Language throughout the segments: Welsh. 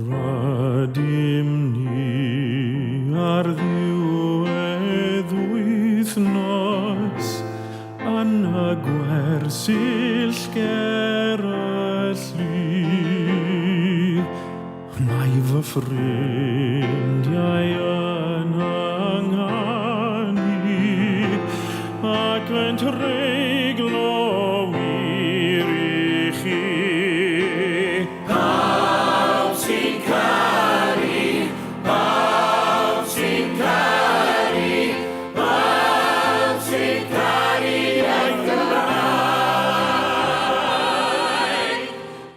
Rydym ni ar ddiwedd wythnos yn y gwersyll ger y llu. Mae fy ffrindiau yn ynganu ac yn treiglo wir i chi. Pawb sy'n caru, pawb sy'n caru, pawb sy'n caru iaith Gymraeg.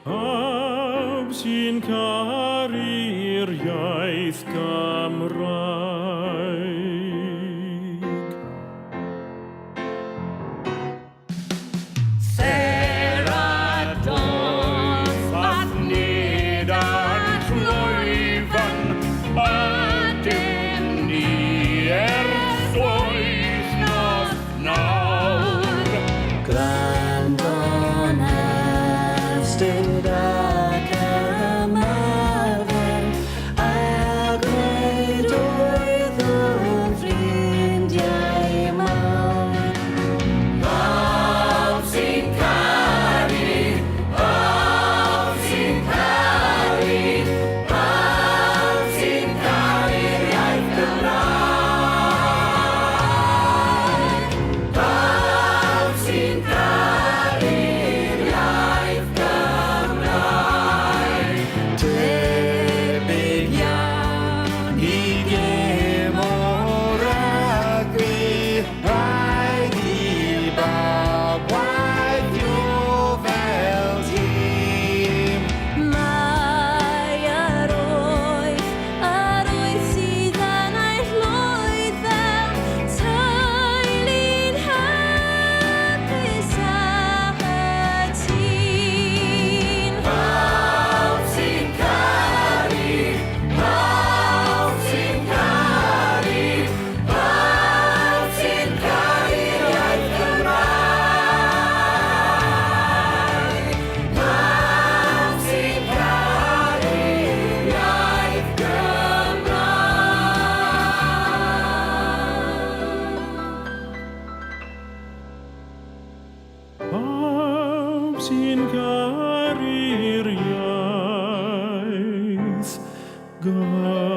Pawb sy'n caru'r iaith Gymraeg. Sera dosbarth nid a'n clwyfan ydym ni ers wythnos nawr. Gwrando'n astud ac ymarfer a gwneud oedd yn ffrindiau mawr. Pawb sy'n caru, pawb sy'n caru, pawb sy'n caru'r iaith Gymraeg. Pawb sy'n caru'r iaith Gymraeg. Tebyg iawn i gêm o rygbi, rhaid i bawb weithio fel tîm. Mae yr oeth, yr oeth sydd yn aelwyd fel teulu'n hapus a chytûn. Pawb sy'n caru, pawb sy'n caru, pawb sy'n caru'r iaith Gymraeg. Pawb sy'n caru'r iaith Gymraeg. Pawb sy'n caru'r iaith Gymraeg.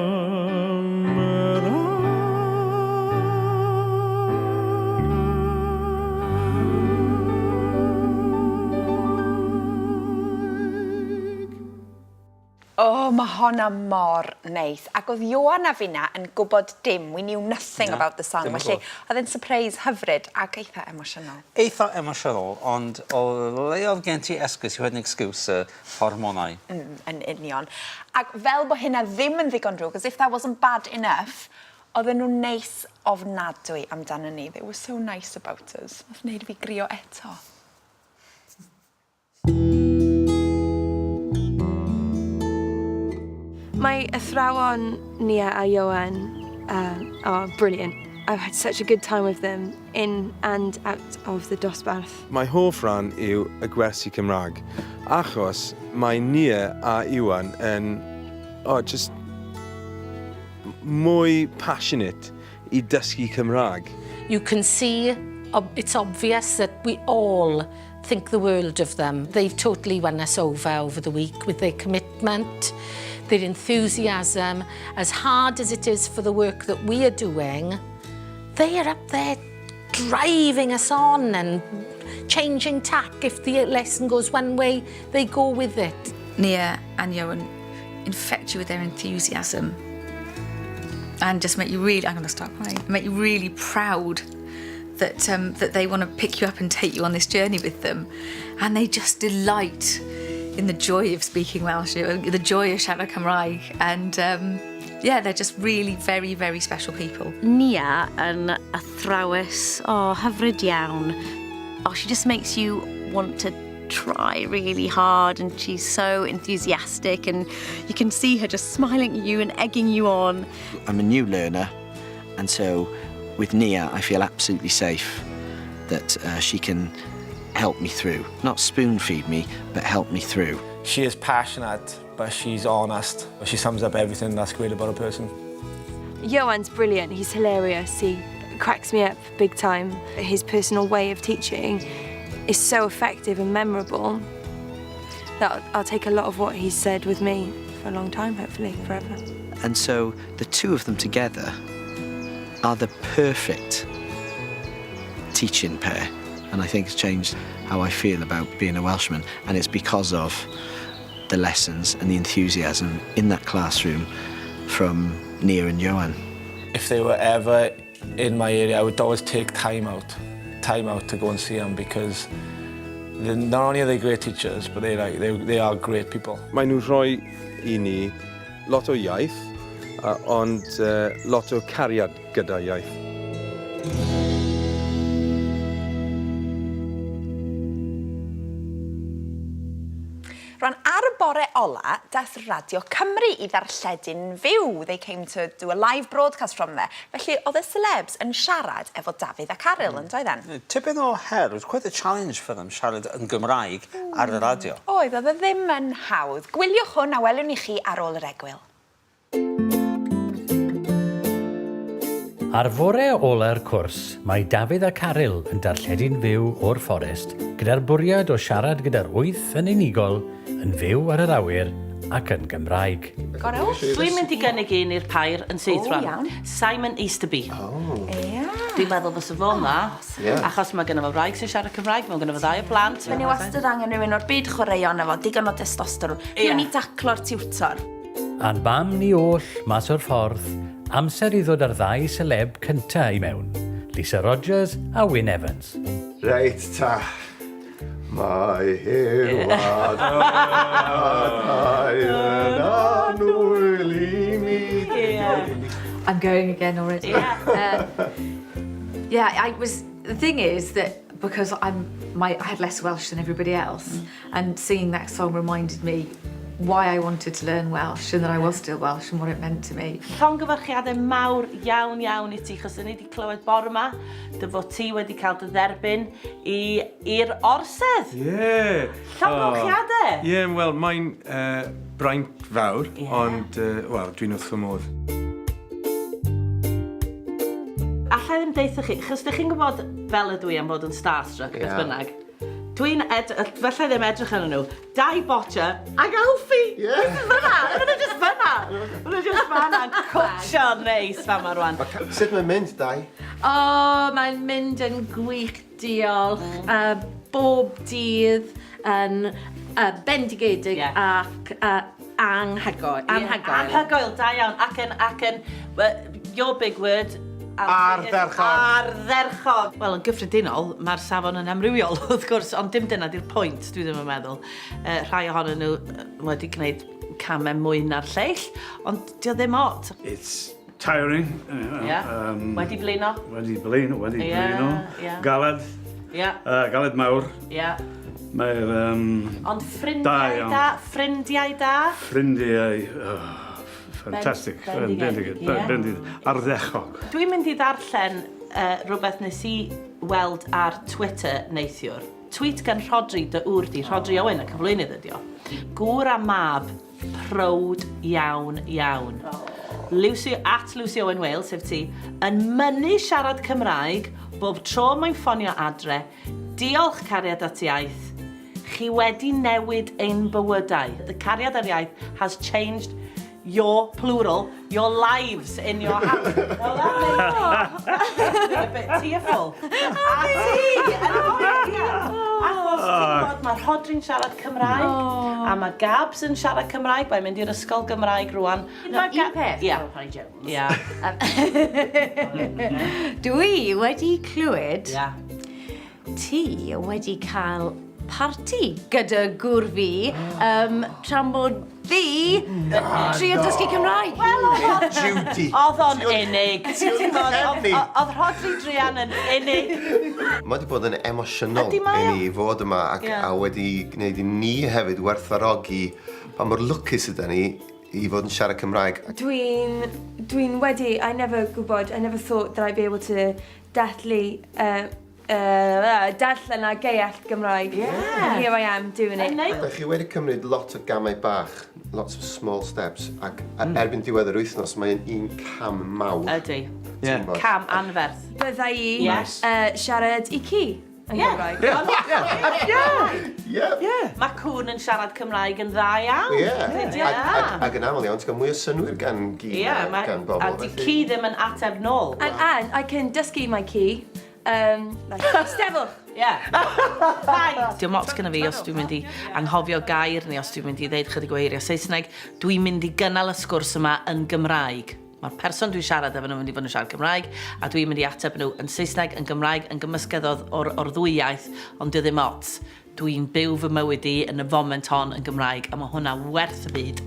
O, mae honna mor neis. Ac oedd Ioan a finna yn gwybod dim, we knew nothing Na, about the song. dim o Felly, gwbl. oedd e'n surprise hyfryd ac eitha emosiynol. Eitha emosiynol, ond o leia oedd gen ti esgus, you had an excuse, hormonau. Yn union. Ac fel bod hynna ddim yn ddigon drwg, as if that wasn't bad enough, oedden nhw'n neis ofnadwy amdano ni. They were so nice about us. Nath wneud i fi grio eto. Mae athrawon Nia a Ioan are brilliant. I've had such a good time with them in and out of the dosbarth. My hoff ran yw y gwersi Cymraeg, achos mae Nia a Iwan yn, oh, just mwy passionate i dysgu Cymraeg. You can see, it's obvious that we all think the world of them. They've totally won us over over the week with their commitment, their enthusiasm. As hard as it is for the work that we are doing, they are up there driving us on and changing tack. If the lesson goes one way, they go with it. Nia and Ioan infect you with their enthusiasm and just make you really, I'm going to start crying, make you really proud that they want to pick you up and take you on this journey with them. And they just delight in the joy of speaking Welsh, the joy of siarad Cymraeg. And yeah, they're just really very, very special people. Nia yn athrawes, oh, hyfryd iawn. Oh, she just makes you want to try really hard, and she's so enthusiastic, and you can see her just smiling at you and egging you on. I'm a new learner, and so with Nia I feel absolutely safe that she can help me through. Not spoon feed me, but help me through. She is passionate. but she's honest. She sums up everything that's great about a person. Johan's brilliant, he's hilarious, he cracks me up big time. His personal way of teaching is so effective and memorable that I'll take a lot of what he's said with me for a long time, hopefully, forever. And so the two of them together are the perfect teaching pair. And I think it's changed how I feel about being a Welshman. And it's because of the lessons and the enthusiasm in that classroom from Nia and Johan. If they were ever in my area, I would always take time out, time out to go and see them because not only are they great teachers, but they, like, they, they are great people. Maen nhw'n rhoi i ni lot o iaith, uh, ond uh, lot o cariad gyda iaith. Rwan, ar y bore ola, daeth Radio Cymru i ddarlledu'n fyw. They came to do a live broadcast from there. Felly, oedd y celebs yn siarad efo Dafydd ac Aryl, yn doedden? Tipyn o her, it was quite a challenge for them siarad yn Gymraeg ar y radio. Oedd, oedd e ddim yn hawdd. Gwyliwch hwn a welwn ni chi ar ôl yr egwyl. Ar fore ola'r cwrs, mae Dafydd a Caryl yn darlledu'n fyw o'r fforest gyda'r bwriad o siarad gyda'r wyth yn unigol, yn fyw ar yr awyr ac yn Gymraeg. Gorau. Dwi'n mynd i gynnig un i'r pair yn syth O, rwan. iawn. Simon Easterby. Oh. Ia. Dwi'n meddwl fysa fo 'ma, Ie. achos mae gynno fo wraig sy'n siarad Cymraeg, mae gynno fo ddau o blant. Mae ni wastad angen rhywun o'r byd chwaraeon efo digon o testosteron. Rhywun i daclo'r tiwtor. A'n mam ni oll mas o'r ffordd, amser i ddod â'r ddau seleb cynta i mewn, Lisa Rogers a Wyn Evans. Reit ta. Mae hen wlad yn annwyl i mi. I'm going again already. Yeah, I was. The thing is that because I'm my I had less Welsh than everybody else, and singing that song reminded me why I wanted to learn Welsh and that I was still Welsh and what it meant to me. Llongyfarchiadau mawr iawn iawn i ti, chos ni wedi clywed bore yma dy fod ti wedi cael dy dderbyn i'r orsedd. Ie. Llongyfarchiadau! Ie, yeah, wel, mae'n uh, braint fawr, yeah. ond, uh, wel, dwi'n wrth fy modd. Alla i ddim deutha chi, chos dych chi'n gwybod fel ydw i am fod yn starstruck, beth Ie. bynnag. Dwi'n ed... Falla i ddim edrych arnyn nhw. Dau Botcher ag Alfie! Yeah. Just fyna! Maen nhw just fyna! Maen nhw just fyna yn cwtio neis fama rwan. Sut mae'n mynd, Dai? O, mae'n mynd yn gwych, diolch. Bob dydd yn bendigedig ac anghygoel. Anhygoel. Anhygoel, da iawn. Ac yn, ac yn, your big word, Alfie, is Ardderchog. Ardderchog. Wel, yn gyffredinol, mae'r safon yn amrywiol, wrth gwrs, ond dim dyna di'r pwynt, dwi ddim yn meddwl. Rhai ohonyn nhw wedi gwneud camau mwy na'r lleill, ond dio ddim ots. It's tiring. Wedi blino. Wedi blino, wedi blino. Galed. Galed mawr. Mae'r... Ond Da ffrindiau iawn. da, ffrindiau da. Ffrindiau... Oh, ffantastig. Bendigedig, Bendigedig. ie. Bendigedig. Ardderchog. Dwi'n mynd i ddarllen rhywbeth nes i weld ar Twitter neithiwr. Tweet gan Rhodri, dy ŵr di, Rhodri Owen, y cyflwynydd ydi o. Gŵr a mab, prowd iawn iawn. Lucy, at Lucy Owen Wales, sef ti, yn mynnu siarad Cymraeg bob tro mae'n ffonio adre. Diolch cariad at iaith. Chi wedi newid ein bywydau. The cariad ar iaith has changed your, plural, your lives in your house. Well, that made me a bit tearful. A ti! Yn y bore, ie. Achos ti'n gwybod, mae Rhodri'n siarad Cymraeg, a mae Gabs yn siarad Cymraeg, mae'n mynd i'r ysgol Gymraeg rwan. No, un peth, Ie. Parry Jones. Dwi wedi clywed ti wedi cael parti gyda gŵr fi tra'n bod fi trio dysgu Cymraeg. Wel, oedd Judy. Oedd o'n unig. Ti wedi Ti'n gwbod, cefnu. Oedd Rhodri druan yn unig. Mae wedi bod yn emosiynol Ydi, mae i o. ni fod yma ac a wedi gwneud i ni hefyd werthfawrogi pa mor lwcus ydyn ni i fod yn siarad Cymraeg. Dwi'n dwi wedi, I never gwybod, I never thought that I'd be able to dathlu darllen a deall Gymraeg. Yeah. And here I am doing it. Da chi wedi cymryd lot o gamau bach, lots of small steps, ac erbyn diwedd yr wythnos mae'n un cam mawr. Ydy. Ti'n gwbod? Cam anferth. Bydda i siarad i ci yn Gymraeg. Yeah. Mae cwn yn siarad Cymraeg yn dda iawn. Ie. Ydy, Ac, ac, ac yn aml iawn, ti'n cael mwy o synwyr gan gi Ie, na mae- gan bobl. a di ci ddim yn ateb nôl. And I can dysgu my ci. Like, Steddwch! Yeah. Diolch ots gyda fi os dwi'n mynd i anghofio gair neu os dwi'n mynd i ddeud chydig o eiriau Saesneg. Dwi'n mynd i gynnal y sgwrs yma yn Gymraeg. Mae'r person dwi'n siarad efo nhw'n mynd i fod yn siarad Cymraeg a dwi'n mynd i ateb nhw yn Saesneg, yn Gymraeg, yn gymysgedd o'r ddwy iaith, ond dio ddim ots. Dwi'n byw fy mywyd i yn y foment hon yn Gymraeg a mae hwnna werth y byd.